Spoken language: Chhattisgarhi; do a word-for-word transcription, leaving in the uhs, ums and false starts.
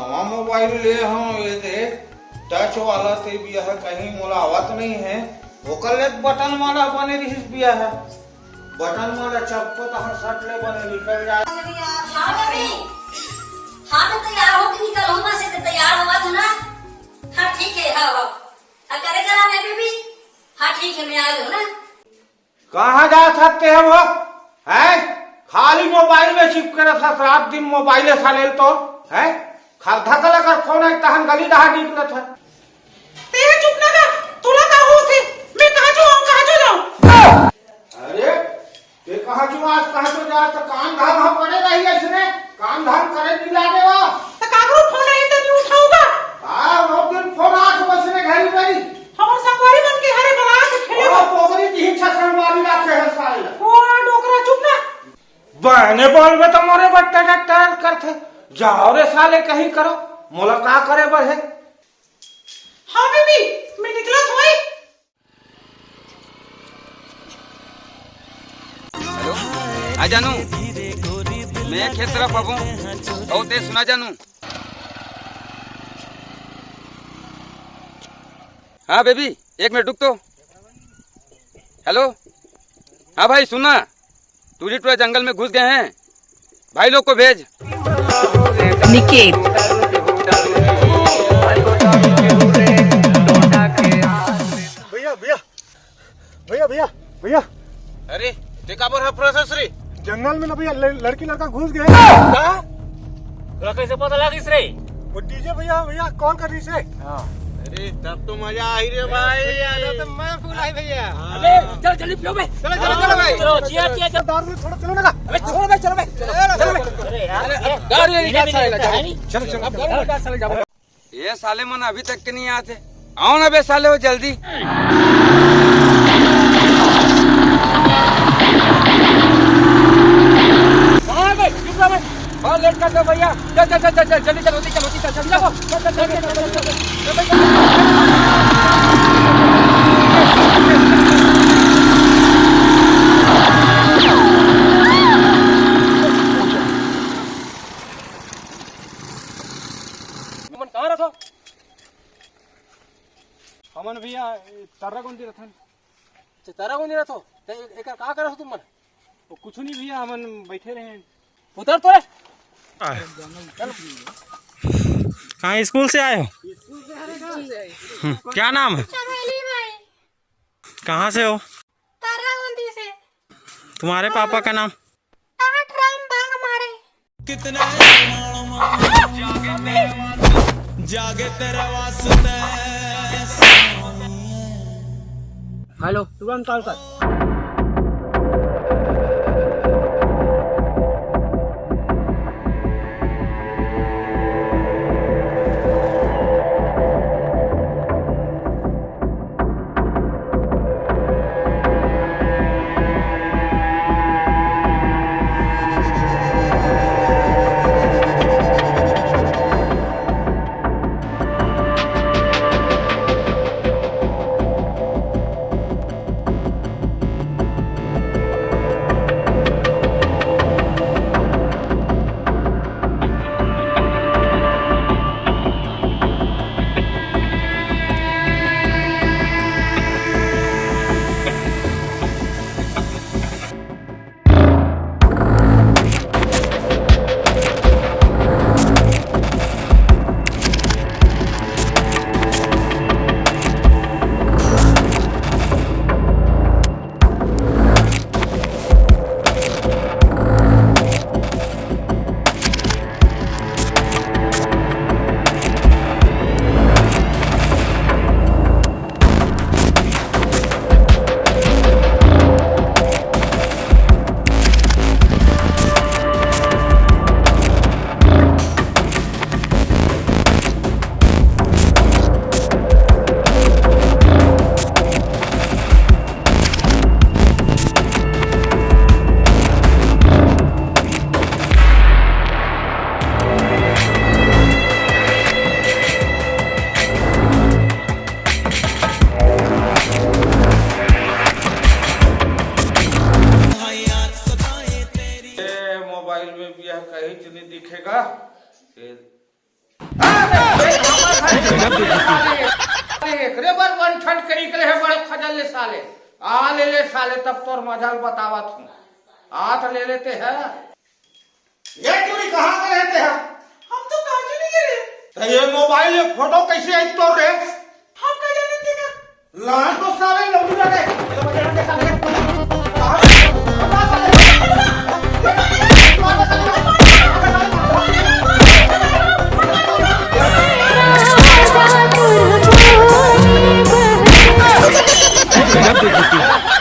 नवा मोबाइल ले हंव, ये दे, टच वाला ते बिया है, कहीं मोला आवत नहीं है। ओकर ले बटन वाला बने रहिस बिया है, बटन वाला चपको तहन सट ले बने निकल जाए। हाँ बेबी, हाँ मैं तैयार होके निकल हूँ, बस एक तैयार हुआ तू ना। हाँ ठीक है, हाँ हाँ। हाँ करे करा मैं बेबी। हाँ ठीक है, मैं आ रही हूँ ना। कहाँ जात हस ते वो? हैं? खाली मोबाइल में चिपके रहत हस, रात दिन मोबाइले साले ल तो, हैं? खा धकल कर फोन है, तहन गली डहार निकलत है। तेरे चुप ना कर, तोला का होत हे? मैं कहाँ जाऊँ, हम कहाँ जाऊँ? अरे, ते कहाँ जाऊँ, आज कहाँ जाऊँ, आज तो काम धाम हम पड़े रही ऐसने, काम धाम करे नहीं लागे वो। तो काकरो फोन आई तो नहीं उठाऊंगा? हाँ, वो दिन फोन आज वैसने घरी घरी। हमर संगवारी मन के हरे बला के खेले ओ, बा। पोगरी की इच्छा संगवारी राखे है साले। ओ, डोकरा चुप ना। बहने बोलबे तो मोरे बट्टा डट्टा करथे। जाओ रे साले, कहीं करो, मोला का करे बर है? हाँ बेबी, मैं निकलत होई। हेलो, हाँ जानू, मैं खेत तरफ आबो, अउ ते सुना जानू। हाँ बेबी, एक मिनट रुक तो। हेलो, हाँ भाई सुनना, टूरी टूरा जंगल में घुस गए हैं, भाई लोग को भेज। निकेत। भैया, भैया, भैया, भैया, भैया। अरे, ते काबर हफरत हस रे? जंगल में ना भैया, ल-, लड़की लड़का घुस गए। का? तोला कैसे पता लगिस रे? वो डीजे भैया, भैया कॉल कर रही से। हाँ। अरे, तब तो मजा आई रे भाई। भैया, तब तो मैं फुल आई भैया। अबे, चल जल्दी पियो बे। चलो, चलो, चलो भाई। चलो, चिया, चिया, चलो। दारू थोड़ा चलो ना। अबे, छोड़ बे, चलो बे, चलो, चलो बे। अरे यार, अरे, ये दारू ये ये क्या नहीं खाएगा? मिलता है नहीं। चलो, चलो, अब चलो। दारू का साले जाओ। ये साले मन अभी तक के नहीं आते। आओ ना बे साले हो जल्दी। कहाँ है बे? चुप रहो बे। बहुत लेट कर दो भैया। चल, चल, चल, चल, चल, जल्दी चल, जल्दी चल, जल्दी चल, जल्दी चल। चल, चल, चल, चल, चल, चल, चल, चल, चल। तुमन कहाँ रथो? हमन भैया, ए, तर्रागोंदी रथन। अच्छा, तर्रागोंदी रथो? त ए-, एकर का करत हो तुमन? वो कुछ नहीं भैया, हमन बैठे रहे हैं। उतर तो रे। कहाँ स्कूल से आए हो? हम्म, क्या नाम है? चमेली भाई। कहाँ से हो? तर्रागोंदी से। तुम्हारे पापा का नाम? टाट राम बाग मारे। हेलो, तुरंत कॉल कर। अरे, एकरे बर बन ठंड करी के रहे बड़े खजल ले साले। आ ले ले साले, तब तोर मजल बतावत हूँ। आ तो ले लेते हैं। ये टूरी कहाँ के रहते हैं? हम तो काजू नहीं गिरे। तो ये मोबाइल, ये फोटो कैसे आई तोर रे?